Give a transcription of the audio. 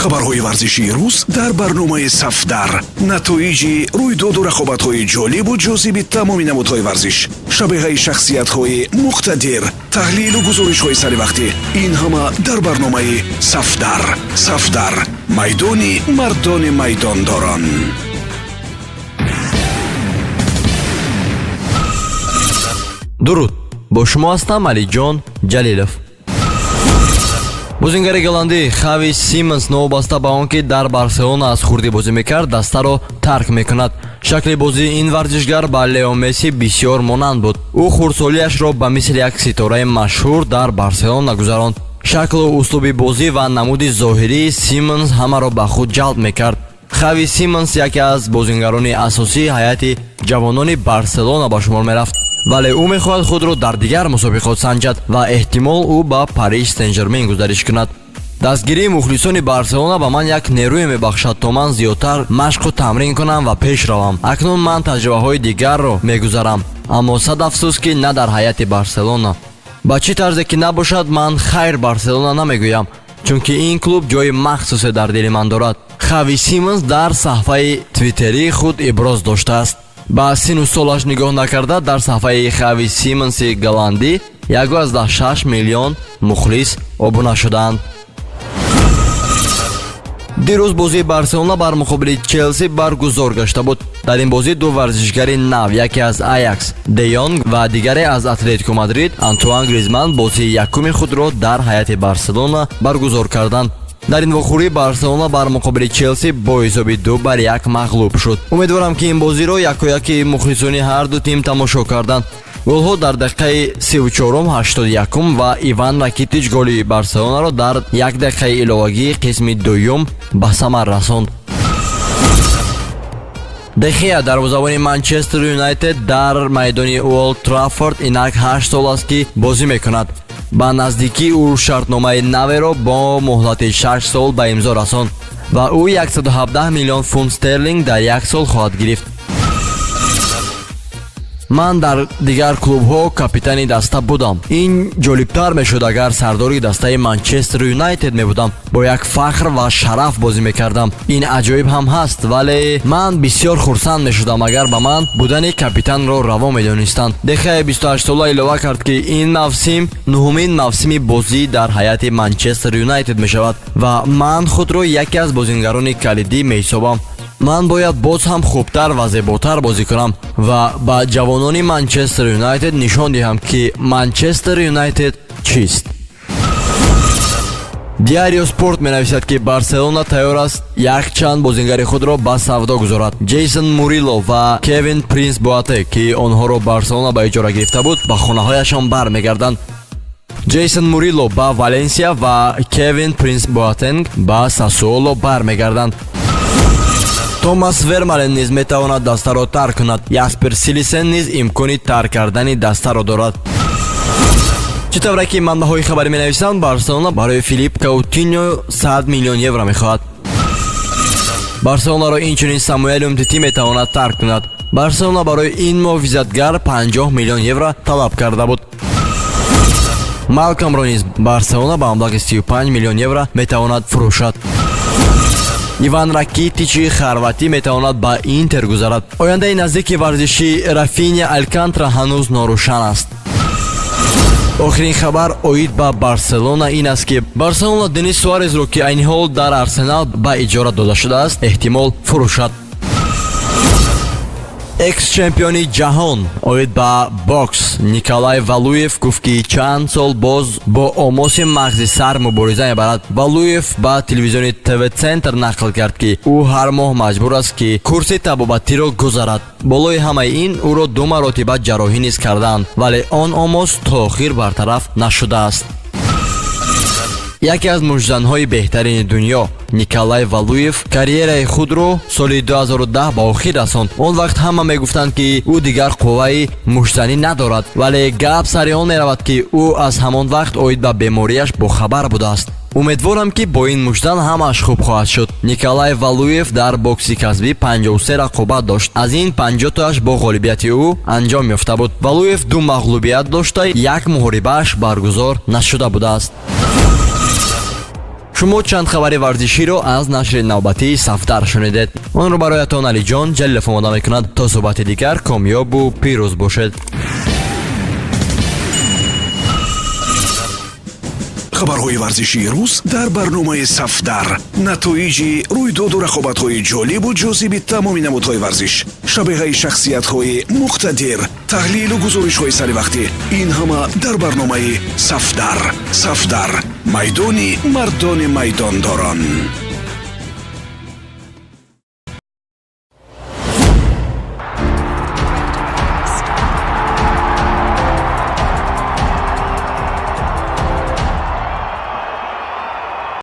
Хабарҳои варзишии рӯз дар барномаи «Сафдар», натоиҷи рӯйдоду рақобатҳои ҷолибу ҷозиби тамоми намудҳои варзиш, шабеҳаи шахсиятҳои муқтадир, таҳлилу гузоришҳои саривақтӣ — ин ҳама дар барномаи «Сафдар». «Сафдар» — майдони мардони майдондорон. Дуруд, бо шумо ҳастам Алиҷон Ҷалилов. Бозингари голландӣ Хави Симонс, новобаста ба он ки дар Барселона аз хурдӣ бозӣ мекард, дастаро тарк мекунад. Шакли бозии ин варзишгар ба Лео Месси бисёр монанд буд. Ӯ хурдсолиашро ба мисли як ситораи машҳур дар Барселона гузаронд. Шаклу услуби бозӣ ва намуди зоҳирии Симонс ҳамаро ба худ ҷалб мекард. Хави Симонс яке аз бозингарони асосии ҳайати ҷавонони Барселона ба шумор мерафт, вале ӯ мехоҳад худро дар дигар мусобиқот санҷад ва эҳтимол ӯ ба Париж Сен-Жермен гузариш кунад. Дастгирии мухлисони Барселона ба ман як нерӯе мебахшад, то ман зиёдтар машқу тамрин кунам ва пеш равам. Акнун ман таҷрибаҳои дигарро мегузарам, аммо сад афсӯс, ки на дар ҳайати Барселона. Ба чӣ тарзе ки набошад, ман хайр Барселона намегӯям, чунки ин клуб ҷои махсусе дар дили ман дорад, Хави Симонс дар саҳфаи твиттерии худ иброз доштааст. Ба сину солаш нигоҳ накарда, дар саҳфаи Хави Симонси голландӣ 1,6 миллион мухлис обуна шудаанд. Дирӯз бозии Барселона бар муқобили Челси баргузор гашта буд. Дар ин бозӣ ду варзишгари нав, яке аз Аякс Де Йонг ва дигаре аз Атлетико Мадрид Антуан Гризман, бозии якуми худро дар ҳайати Барселона баргузор карданд. Дар ин вохӯрӣ Барселона бар муқобили Челси бо ҳисоби 2-1 мағлуб шуд. Умедворам, ки ин бозиро якояки мухлисони ҳар ду тим тамошо карданд. Голҳо дар дақиқаи 34-ум, 81-ум ва Иван Ракитич голи Барселонаро дар як дақиқаи иловагии қисми дуюм ба самар расонд. Де Хеа, дарвозабони Манчестер Юнайтед, дар майдони Олд Траффорд инак 8 сол аст, ки бозӣ мекунад. Ба наздикӣ ӯ шартномаи наверо бо муҳлати 6 сол ба имзо расонд ва ӯ 117 миллион фунт стерлинг дар як сол хоҳад гирифт. Ман дар дигар клубҳо капитани даста будам. Ин ҷолибтар мешуд, агар сардори дастаи Манчестер Юнайтед мебудам. Бо як фахр ва шараф бозӣ мекардам. Ин аҷоиб ҳам ҳаст, вале ман бисёр хурсанд мешудам, агар ба ман будани капитанро раво медонистанд. Де Хеаи 28сола илова кард, ки ин мавсим нуҳумин мавсими бозӣ дар ҳайати Манчестер Юнайтед мешавад ва ман худро яке аз бозингарони калидӣ меҳисобам. Ман бояд боз ҳам хубтар ва зеботар бозӣ кунам ва ба ҷавонони Манчестер Юнайтед нишон диҳам, ки Манчестер Юнайтед чист. Диарио Спорт менависад, ки Барселона тайёр аст якчанд бозингари худро ба савдо гузорад. Ҷейсон Мурило ва Кевин Принс Боатенг, ки онҳоро Барселона ба иҷора гирифта буд, ба хонаҳояшон бармегарданд. Ҷейсон Мурило ба Валенсия ва Кевин Принс Боатенг ба Сасуоло бармегарданд. Томас Вермален низ метавонад дастаро тарк кунад. Яспер Силисен низ имкони тарк кардани дастаро дорад. Чӣ тавре ки манбаъҳои хабарӣ менависанд, Барселона барои Филип Каутиньо 100 миллион евро мехоҳад. Барселонаро инчунин Самуэл Умтити метавонад тарк кунад. Барселона барои ин муҳофизатгар 50 миллион евро талаб карда буд. Малкомро низ Барселона ба маблағи 35 миллион евро метавонад фурӯшад. Иван Ракитичи хорватӣ метавонад ба Интер гузарад. Ояндаи наздики варзиши Рафиня Алкантра ҳанӯз норӯшан аст. Охирин хабар оид ба Барселона ин аст, ки Барселона Денис Суарезро, ки айни ҳол дар Арсенал ба иҷора дода шудааст, эҳтимол фурӯшад. Экс-чемпиони ҷаҳон оид ба бокс Николай Валуев гуфт, ки чанд сол боз бо омоси мағзи сар мубориза мебарад. Валуев ба телевизиони ТВ Центр нақл кард, ки ӯ ҳар моҳ маҷбур аст, ки курси табобатиро гузарад. Болои ҳамаи ин ӯро ду маротиба ҷарроҳӣ низ кардаанд, вале он омос то охир бартараф нашудааст. Яке аз муштзанҳои беҳтарини дунё Николай Валуев карьераи худро соли 2010 ба охир расонд. Он вақт ҳама мегуфтанд, ки ӯ дигар қувваи муштзанӣ надорад, вале гап сари он меравад, ки ӯ аз ҳамон вақт оид ба бемориаш бохабар будааст. Умедворам, ки бо ин муштзан ҳамааш хуб хоҳад шуд. Николай Валуев дар бокси касбӣ 53 рақобат дошт. Аз ин 50 тоаш бо ғолибияти ӯ анҷом ёфта буд. Валуев ду мағлубият дошта, як муҳорибааш баргузор нашуда будааст. Шумо чанд хабари варзиширо аз нашри навбатии Сафдар шунидед. Онро бароятон Алиҷон Ҷалилов омода мекунад. То суҳбати дигар комёбу пирӯз бошед. Хабарҳои варзишии рӯз дар барномаи Сафдар, натоиҷи рӯйдоду рақобатҳои ҷолибу ҷозиби тамоми намудҳои варзиш, шабеҳаи шахсиятҳои муқтадир, таҳлилу гузоришҳои саривақтӣ — ин ҳама дар барномаи Сафдар. Сафдар — майдони мардони майдондорон.